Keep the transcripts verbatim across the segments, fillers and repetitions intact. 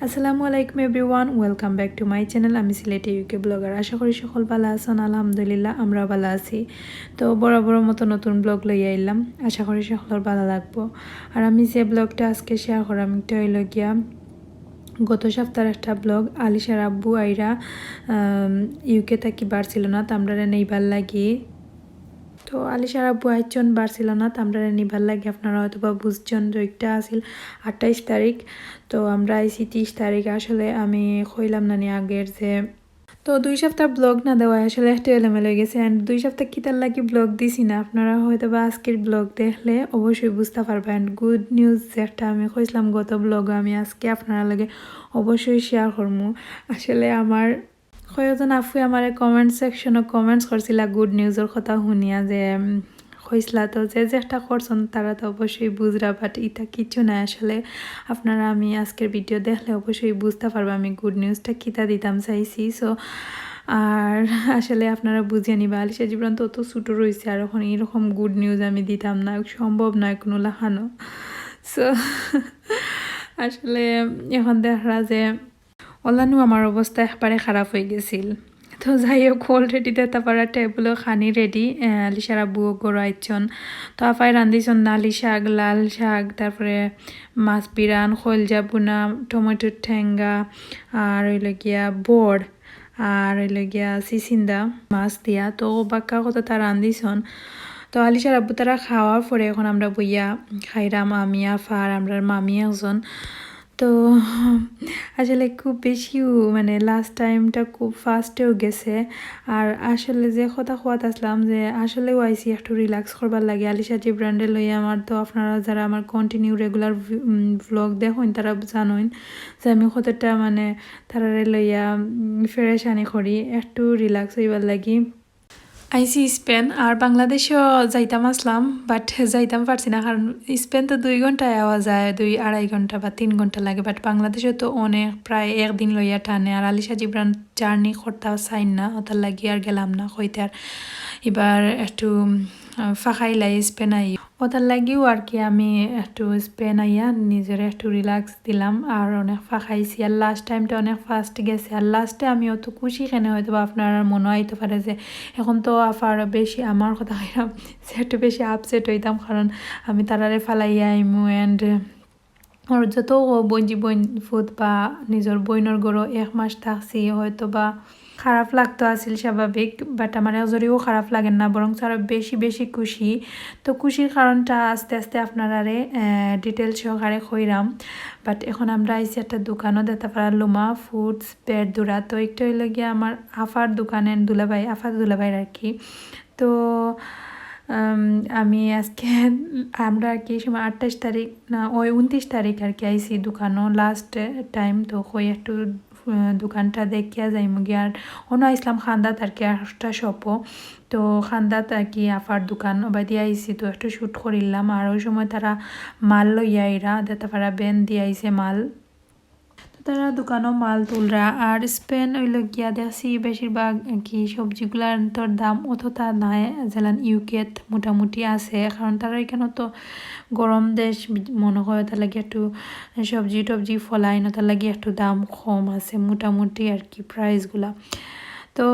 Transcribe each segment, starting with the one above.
আসসালামু আলাইকুম everyone, welcome back to my channel। আমি সিলেটি ইউকে ব্লগার। আশা করি সকল ভালা আছইন। আলহামদুলিল্লাহ, আমরা ভালা আছি। তো বরাবর মতো নতুন ব্লগ লইয়া আইলাম, আশা করি সকলর ভালা লাগবো। আর আমি যে ব্লগটা আজকে শেয়ার করাম, এটা হইল গিয়া গত সপ্তাহের একটা ব্লগ। আলিশার আব্বু আইরা ইউকে থাকি বার্সেলোনাত আমরারে নেইবার লাগি। তো আলিশার আব্বু আইছইন বার্সেলোনাত আমরারে নিবার লাগি। আপনারা হয়তো বা বুঝছইন, ডেটটা আছিল আঠাইশ তারিখ, তো আমরা আইছি ত্রিশ তারিখ। আসলে আমি কইলাম না নি আগের যে, তো দুই সপ্তাহ ব্লগ না দেওয়ায় আসলে একটু এলোমেলো হয়ে গেছে। অ্যান্ড দুই সপ্তাহ কিতার লাগি ব্লগ দিছি না, আপনারা হয়তো বা আজকের ব্লগ দেখলে অবশ্যই বুঝতে পারবা। অ্যান্ড গুড নিউজ, যেটা আমি কইছিলাম গত ব্লগে, আমি আজকে আপনারা লগে অবশ্যই শেয়ার করমু। আসলে আমার কয়েকজন আফুয়ে আমারে কমেন্ট সেকশনো কমেন্টস করছিলা গুড নিউজর কথা শুনিয়া, যে উম, কইছিলা। তো যে যে একটা করছইন তারা তো অবশ্যই বুঝরা, বাট ইটা কিছু নাই আসলে। আপনারা আমি আজকের ভিডিও দেখলে অবশ্যই বুঝতে পারবা আমি গুড নিউজটা কিতা দিতাম চাইছি। সো আর আসলে আপনারা বুঝিয়া নিবা, আলিশা জিবরান তো অত ছোটো রয়েছে, আর এখন এরকম গুড নিউজ আমি দিতাম না, সম্ভব নয় কোনো লাখানো। সো আসলে এখন দেখরা যে অলানু আমার অবস্থা একবারে খারাপ হয়ে গেছিল। তো যাই হোক, অলরেডি দেখতা পারা টেবুলো খানি রেডি। আলিশার আব্বু গরো আইছইন। তো আফায় রান্ধিছইন নালি শাক, লাল শাক, তারপরে মাছ বিরান, খলজা বুনা, টমেটোর ঠেঙ্গা, আর হইল গিয়া বড়, আর হইল গিয়া সিসিন্দা মাছ দিয়া। তো বাক্কা কততা রান্ধিছইন। তো আলিশার আব্বু তারা খাওয়ার পরে এখন আমরা বইয়া খাইরাম, আমি, আফা আর আমরার মামি একজন। তো আসলে খুব বেশিও মানে লাস্ট টাইমটা খুব ফাস্টেও গেছে। আর আসলে যে কথা কওয়াত আসলাম যে আসলেও আইছি একটু রিল্যাক্স করবার লাগি। আলিশা জিবরানরে লইয়া আমার, তো আপনারা যারা আমার কন্টিনিউ রেগুলার ব্লগ দেখইন তারা জানইন যে আমি কতটা মানে তারারে লইয়া উম, ফেরেশানি করি একটু রিল্যাক্স হইবার লাগি। আইছি স্পেন আর বাংলাদেশও যাইতাম আসলাম, বাট যাইতাম পারছি না, কারণ স্পেন তো দুই ঘন্টায় আওয়া যায়, দুই আড়াই ঘন্টা বা তিন ঘন্টা লাগে, বাট বাংলাদেশও তো অনেক প্রায় একদিন লইয়া টানে। আর আলিশা জিবরান জার্নি করতা চাইন না, ওটার লাগি আর গেলাম না কইতে। আর এবার একটু আহ, ফাঁকাইলাই স্পেন আই, ওটার লাগিও আর কি আমি একটু স্পেন আইয়া নিজের একটু রিল্যাক্স দিলাম আর অনেক ফাঁকাইছি। আর লাস্ট টাইমটা অনেক ফাস্ট গেছে। আর লাস্টে আমি অত খুশি কেনে হয়তো বা আপনার মনে আইতে পারে যে এখন তো আফা আরও বেশি আমার কথা কইলাম যে একটু বেশি আপসেট হইতাম, কারণ আমি তারারে ফালাইয়া আইমু। অ্যান্ড ওর যত বইনজি বইন ফুত বা নিজের বইনর ঘরো এক মাস থাকছি, হয়তো বা খারাপ লাগতো আছিল স্বাভাবিক, বাট আমার একজরিও খারাপ লাগে না, বরং আরও বেশি বেশি খুশি। তো খুশির কারণটা আস্তে আস্তে আপনারারে ডিটেলস সহকারে কইরাম। বাট এখন আমরা আইছি একটা দোকানও, দেখতা পারা লুমা ফুডস পেট দুরা। তো একটা হইল গিয়া আমার আফার দোকানের দুলাভাই, আফার দুলাভাইর আর কি। তো উম, আমি আজকে আমরা আর কি সময় আঠাইশ তারিখ না ওই উনত্রিশ তারিখ আর কি আইছি দোকানও লাস্ট টাইম। তো কই একটু আহ, দোকানটা দেখিয়া যাইমু গিয়া। আর অন্য আইসলাম খান্দাত আর কি, একটা শপও। তো খান্দাত আর কি আফার দোকান ওবাদি আইছি, তো একটু শ্যুট করিলাম। আর ওই সময় তারা মাল লইয়া আইরা, দেখতা পারা ভ্যান দিয়া আইছে মাল। তো তারা দোকানও মাল তুলরা। আর স্পেন হইল গিয়া দেখছি বেশিরভাগ কি সবজিগুলার তোর দাম অতটা নাই, যেলান ইউকেত মোটামুটি আছে, কারণ তারা এখানে তো গরম দেশ মনে হয়, তার লাগি একটু সবজি টবজি ফলাইন, তার লাগি একটু দাম কম আছে মোটামুটি আর কি প্রাইসগুলা। তো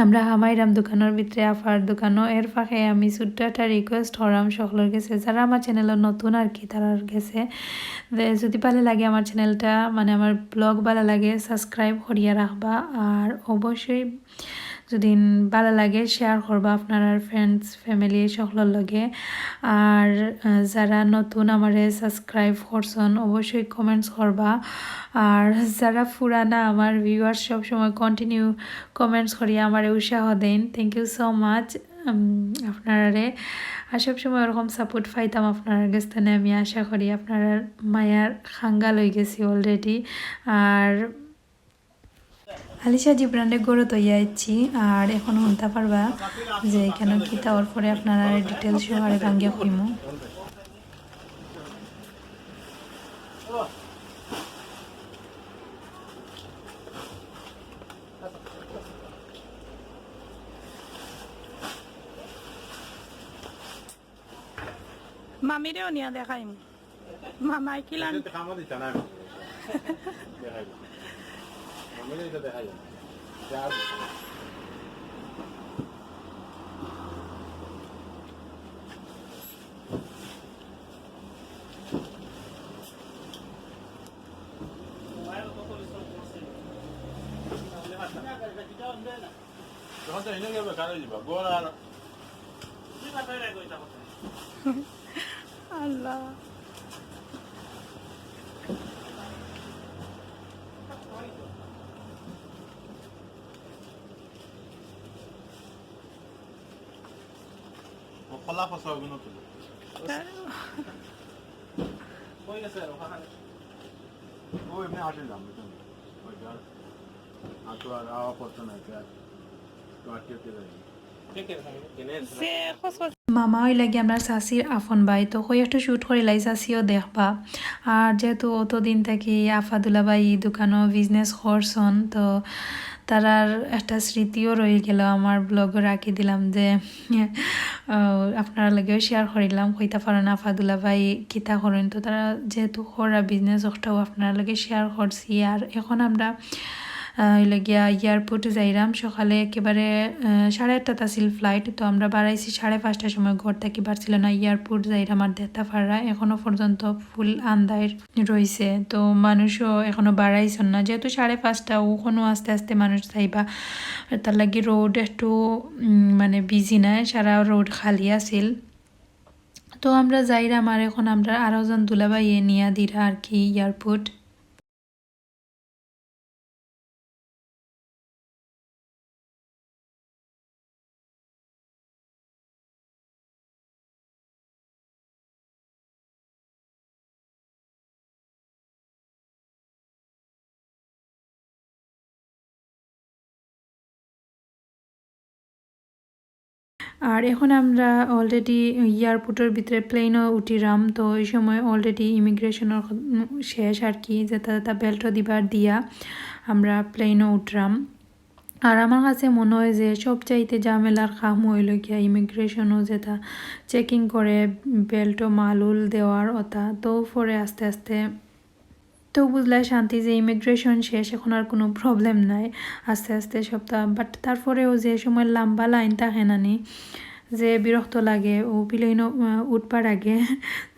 আমরা হামাইরাম দোকানের ভিতরে, আফার দোকানও। এর ফাঁকে আমি ছোট্ট একটা রিকোয়েস্ট করাম সকলের গেছে, যারা আমার চ্যানেলও নতুন আর কি, তারার গেছে যে যদি ভালো লাগে আমার চ্যানেলটা, মানে আমার ব্লগ ভালো লাগে, সাবস্ক্রাইব করিয়া রাখবা। আর অবশ্যই যদি ভালো লাগে শেয়ার করবা আপনার ফ্রেন্ডস ফ্যামিলি সকলের লগে। আর আহ, যারা নতুন আমারে সাবস্ক্রাইব করছন অবশ্যই কমেন্টস করবা। আর যারা পুরানা আমার ভিউয়ার্স সবসময় কন্টিনিউ কমেন্টস করিয়া আমারে উৎসাহ দেন, থ্যাংক ইউ সো মাচ আপনারারে। আর সবসময় ওরকম সাপোর্ট পাইতাম আপনার গেছ থেকে, আমি আশা করি আপনার মায়ার খাঙ্গাল হয়ে গেছি অলরেডি। আর আলিশা জিবরানরে গরো তৈয়া আইছি, আর এখন শুনতা পারবা যে এখানে কিতা ওর পরে আপনারা ডিটেলস সহকারে ভাঙ্গিয়া কইমু। মামিরেও নিয়া দেখাইমু। মামাই কিলান। এটা তো খামো দিতা না। দেখাই দাও। আমি এটা দেখাই দাও। যা আছে। তখন তো এনে গেলে বেকার হয়ে যাবে। গোল আর আল্লাহ। ও কলা ফসা ওগুলো তুলো। কই গেছে আর ওখানে? ও এমনি হাঁটে যাম, বুঝছেন? ওইটা আর তো আর আওয়া পড়তো না, এটা আর তো আটকে উঠে যায়নি। মামা অইলা গিয়া আমরার চাচির আপন ভাই, তো কই একটু shoot করিলাই, চাচিও দেখবা। আর যেহেতু অতদিন থাকি আফা দুলাভাই ই দোকানো business করছন, তো তারার একটা স্মৃতিও রইগেলো, আমার vlog-ও রাখি দিলাম যে, আহ, আপনারার লগেও share করিলাম, কইতা পারইন আফা দুলাভাই কিতা করইন। তো তারা যেহেতু করা business, ওটাও আপনারার লগে share করছি। আর এখন আমরা, আহ, অইলো গিয়া airport যাইরাম। সকালে একেবারে, আহ, সাড়ে আটটাত আছিল flight, তো আমরা বারাইছি সাড়ে পাঁচটার সময় ঘর থাকি বার্সেলোনা airport যাইরাম। আর দেখতা পাররা এখনো পর্যন্ত full আন্দাইর রইছে। তো মানুষও এখনো বারাইছন না, যেহেতু সাড়ে পাঁচটা, অখনো আস্তে আস্তে মানুষ যাইবা। আর তার লাগি road একটু, উম, মানে busy নায়, সারা road খালি আছিল। তো আমরা যাইরাম, আর এখন আমরা আরো জন দুলাভাইয়ে নিয়া দিরা আর কি airport। আর এখন আমরা already airport-র ভিতরে plane-ও উঠিরাম, তো এই সময় already immigration-ও শেষ আর কি, যেটা যেটা belt-ও দিবার দিয়া আমরা plane-ও উঠরাম। আর আমার কাছে মনে হয় যে সবচাইতে ঝামেলার কাম অইলো গিয়া immigration-ও যেটা checking করে belt-ও মালুল দেওয়ার ওটা, তো পরে আস্তে আস্তে তো বুঝলাই শান্তি যে immigration শেষ, এখন আর কোনো problem নাই, আস্তে আস্তে সবটা। But তারপরেও যে সময় লম্বা line থাকে না নি, যে বিরক্ত লাগে, ও plane-ও, আহ, উঠবার আগে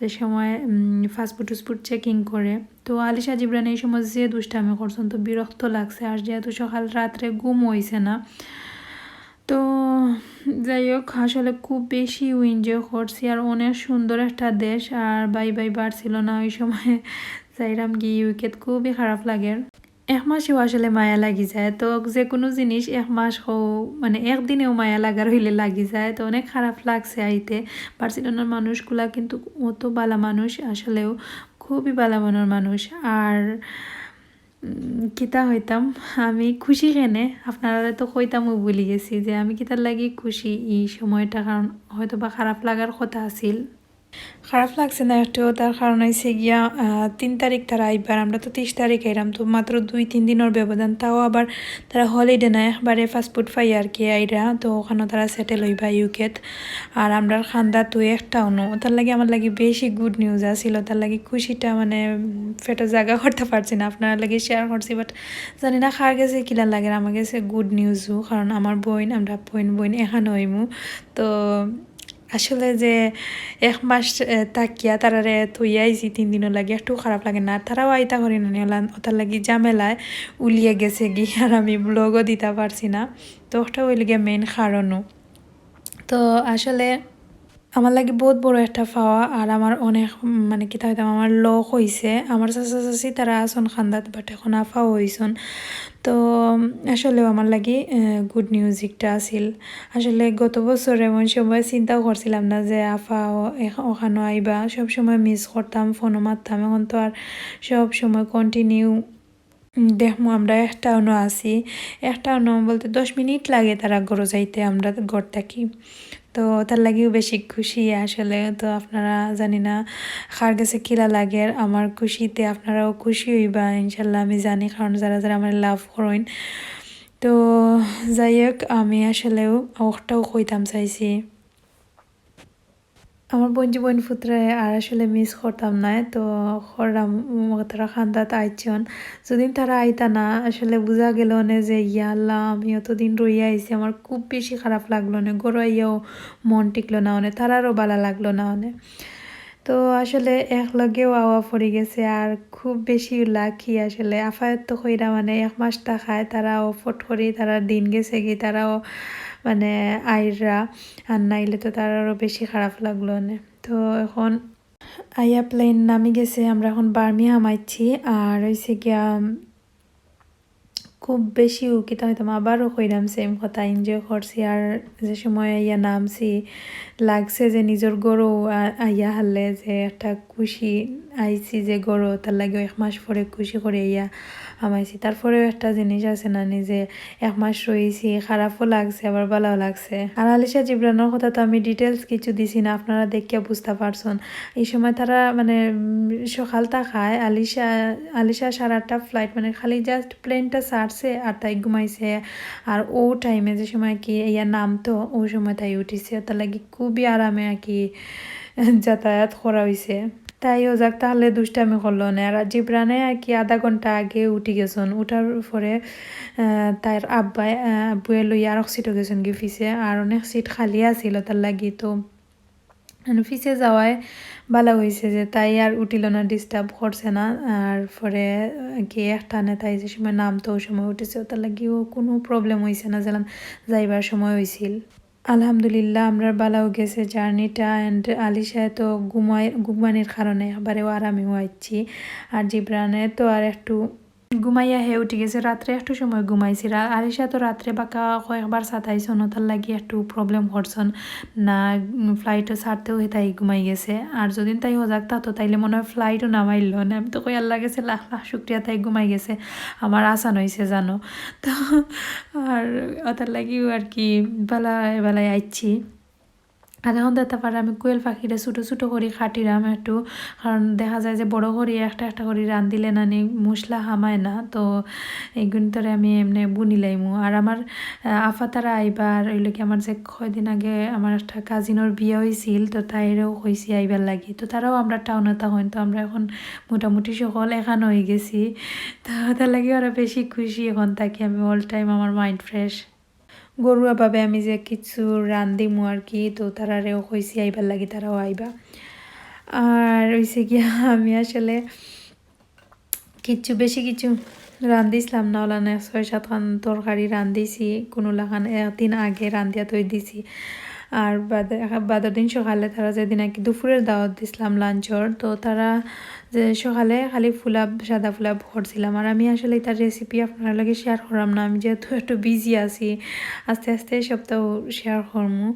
যে সময়, উম, passport টুসপোর্ট checking করে, তো আলিশা জিবরান এই সময় যে দুষ্টামি করছন, তো বিরক্ত লাগছে। আর যেহেতু সকাল রাত্রে ঘুম হইছে না, তো যাই হোক, আসলে খুব বেশি enjoy করছি। আর অনেক সুন্দর একটা দেশ। আর বাই বাই বার্সেলোনা, ওই সময় যাইরাম গিয়া UK-ত, খুবই খারাপ লাগের। এক মাসেও আসলে মায়া লাগি যায়। তো যে কোনো জিনিস এক মাস হো-, মানে একদিনেও মায়া লাগার হইলে লাগি যায়। তো অনেক খারাপ লাগছে আইতে। বার্সেলোনার মানুষগুলা কিন্তু অত বালা মানুষ, আসলেও খুবই বালা মনের মানুষ। আর উম, কিতা হইতাম, আমি খুশি কেনে, আপনারারে তো কইতামও ভুলি গেছি যে আমি কিতার লাগি খুশি এই সময়টা, কারণ হয়তো বা খারাপ লাগার কথা আছিল। খারাপ লাগছে না একটু, তার কারণ হইছে গিয়া, আহ, তিন তারিখ তারা আইবার, আমরা তো তিরিশ তারিখ আইরাম, তো মাত্র দুই তিন দিনের ব্যবধান, তাও আবার তারা holiday না, একবারে passport পাই আর কি আইরা, তো ওখানে তারা settle হইবা UK-ত। আর আমরার খান্দাত তো একটাও নো, তার লাগি আমার লাগি বেশি good news আছিল, তার লাগি খুশিটা মানে, উম, পেটো জাগা করতে পারছি না, আপনারার লাগি share করছি, but জানি না কার গেছে কিলা লাগে, আমার গেছে good news-ও, কারণ আমার বইন, আমরা বইন বইন এখানো হইমু। তো আসলে যে এক মাস, এ, থাকিয়া তারারে থইয়া আইছি তিন দিনর লাগি, একটু খারাপ লাগে না, আর তারাও আইতা করি না নিলাম, ওটার লাগি ঝামেলায় উলিয়ে গেছে গি, আর আমি vlog-ও দিতা পারছি না, তো ওটা হইল গিয়া main কারণও। তো আসলে আমার লাগি বহুত বড় একটা পাওয়া, আর আমার অনেক, উম, মানে কিতা হইতাম, আমার luck হইছে। আমার চাচা চাচি তারা আছন খান্দাত, but এখন আফাও হইছন। তো, উম, আসলেও আমার লাগি, আহ, good news একটা আছিল। আসলে গত বছর এমন সময় চিন্তাও করছিলাম না যে আফা ও-, এখ-, ওখানো আইবা। সব সময় miss করতাম, ফোনও মারতাম। এখন তো আর সব সময় continue উম, দেখমু আমরা এক টাউনো আছি। এক টাউনো বলতে দশ মিনিট লাগে তারা ঘরো যাইতে, আমরা ঘর থাকি। তো তার লাগিও বেশি খুশি আসলে। তো আপনারা জানি না কার গেছে কিলা লাগের, আমার খুশিতে আপনারাও খুশি হইবা ইনশাল্লাহ, আমি জানি, কারণ যারা যারা আমার love করইন। তো যাই হোক, আমি আসলেও ওটাও কইতাম চাইছি। আমার বইনজি বইনপুতরে আর আসলে মিস করতাম না, তো করলাম, উম, তারা খান্দাত আইছইন। যদিন তারা আইতা না, আসলে বুঝা গেল না যে, ইয়া আল্লাহ, আমি অতদিন রইয়া আইছি, আমার খুব বেশি খারাপ লাগলো না। ঘরো আইয়াও মন টিকলো না অনে, তারারও বালা লাগলো না অনে। তো আসলে এক লগেও আওয়া পড়ি গেছে, আর খুব বেশি লাকি আসলে। আফায়ত তো কইরা মানে এক মাস থাকায়, তারাও ফট করি তারার দিন গেছে কি, তারাও মানে আইরা, আর নাইলে তো তারারও বেশি খারাপ লাগলো অনে। তো এখন আইয়া প্লেন নামি গেছে, আমরা এখন বার্মিংহাম আইছি। আর হইছে গিয়া খুব বেশি উকিতা হইতাম, আবারও কইরাম সেম কথা, এনজয় করছি। আর যে সময় আইয়া নামছি, লাগছে যে নিজর ঘরো আ-, আইয়া হারলে যে একটা খুশি আইছি যে ঘরো, তার লাগি এক মাস পরে খুশি করি আইয়া হামাইছি। তারপরেও একটা জিনিস আছে না, নিজে এক মাস রইছি, খারাপও লাগছে, আবার বালাও লাগছে। আর আলিশা জিবরানর কথা তো আমি ডিটেলস কিছু দিছি না, আপনারা দেখিয়া বুঝতা পারছইন। এই সময় তারা মানে, উম, সকাল থাকায় আলিশা, আলিশা সাড়ে আটটা ফ্লাইট, মানে খালি জাস্ট প্লেনটা ছাড়ছে আর তাই ঘুমাইছে। আর ও টাইমে যে সময় কি ইয়া নামতো, ও সময় তাই উঠিছে। তার লাগি খুবই আরামে আর কি যাতায়াত করা হইছে। তাই ও যাক তাহলে দুষ্টামি করলো না। আর জিবরানে আর কি আধা ঘন্টা আগে উঠি গেছইন। উঠার পরে, আহ, তার আব্বায়, আহ, আব্বুয়ে লইয়া আরক সিটও গেছইন গি পিছে। আর অনেক সিট খালি আছিল তার লাগি, তো মানে পিছে যাওয়ায় বালা হইছে যে তাই আর উঠিল না, ডিস্টার্ব করছে না। আর পরে, আহ, কি এক টানে তাই যে সময় নামতো, ওই সময় উঠেছে, তার লাগিও কোনো প্রবলেম হইছে না, যেলান যাইবার সময় হইছিল। আলহামদুলিল্লাহ, আমরার বালাও গেছে জার্নিটা। And আলিশায় তো ঘুমাই-, ঘুমানির কারণে একবারেও আরামেও আইছি। আর জিবরানে তো আর একটু ঘুমাইয়া হে উঠি গেছে, রাত্রে একটু সময় ঘুমাইছি। রা-, আলিশা তো রাত্রে বাক্কা কয়েকবার সাতাইছইন, তার লাগি একটু প্রবলেম করছইন না, উম, ফ্লাইটও ছাড়তেও হে তাই ঘুমাই গেছে। আর যদিন তাই হজাগ থাকতো, তাইলে মনে হয় ফ্লাইটও নামাইল না। আমি তো কই আল্লাহ গেছে লাখ লাখ শুক্রিয়া, তাই ঘুমাই গেছে, আমার আসান হইছে জানো। তো আর ওটার লাগিও আর কি বালা বালাই আইছি। আর এখন দেখতে পারে আমি কোয়েল পাখিটা ছোটো ছোটো করি কাটিরাম একটু, কারণ দেখা যায় যে বড় করি একটা একটা করি রান্ধিলে নানি মশলা হামায় না, তো এইগুন তোরে আমি এমনি বুনি লাইমু। আর আমার, আহ, আফা তারা আইবার, ওই লোকে আমার যে কয়দিন আগে আমার একটা কাজিনর বিয়া হইছিল, তো তাইরেও কইছি আইবার লাগি, তো তারাও আমরা টাউনে থাকইন, তো আমরা এখন মোটামুটি সকল এখান হয়ে গেছি, তো তার লাগি আরও বেশি খুশি এখন থাকি আমি, অল টাইম আমার মাইন্ড ফ্রেশ। ঘরোয়াভাবে আমি যে কিছু রান্ধিমু আর কি, তো তারারেও কইছি আইবার লাগি, তারাও আইবা। আর হইছে গিয়া আমি আসলে কিচ্ছু বেশি কিছু রান্ধিছিলাম না, ওলানে ছয় সাতখান তরকারি রান্ধিছি, কোনো লাখান একদিন আগে রান্ধিয়া থই দিছি। আর বাদে, বাদর দিন সকালে তারা যেদিন আর কি দুপুরের দাওয়াত দিছিলাম লাঞ্চর, তো তারা যে সকালে খালি ফুলাব, সাদা ফুলাব করছিলাম। আর আমি আসলে এটার রেসিপি আপনার লগে শেয়ার করলাম না, আমি যেহেতু একটু বিজি আছি, আস্তে আস্তে সবটাও শেয়ার করমু।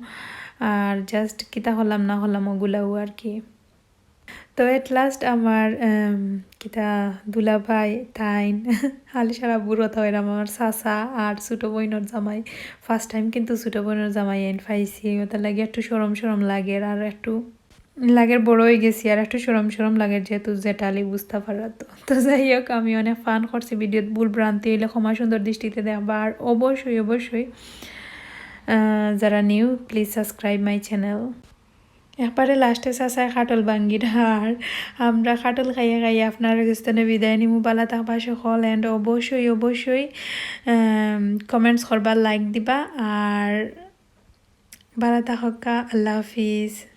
আর জাস্ট কিতা করলাম না করলাম ওগুলাও আর কি। তো এট লাস্ট আমার, এম, কিতা দুলাভাই তাইন, আলিশার আব্বুর কথা হইলাম, আমার চাচা আর ছোটো বইনর জামাই। ফার্স্ট টাইম কিন্তু ছোটো বইনর জামাই আইন পাইছি, ওটার লাগি একটু শরম শরম লাগের, আর একটু লাগের বড় হয়ে গেছি, আর একটু শরম শরম লাগের, যেহেতু জেঠালি বুঝতা পারা তো। তো যাই হোক, আমি অনেক ফান করছি ভিডিওত, ভুল ভ্রান্তি হইলে ক্ষমা সুন্দর দৃষ্টিতে দেখবা। আর অবশ্যই, অবশ্যই, আহ, যারা new, please subscribe my channel। একবারে লাস্টে চাচায় কাটল ভাঙ্গির, আর আমরা কাটল খাইয়া খাইয়া আপনার কাছ থেকে বিদায় নিমু। বালা থাকবা সকল, and অবশ্যই, অবশ্যই, আম, কমেন্টস করবা, লাইক দিবা, আর বালা থাকবা। আল্লাহ হাফিজ।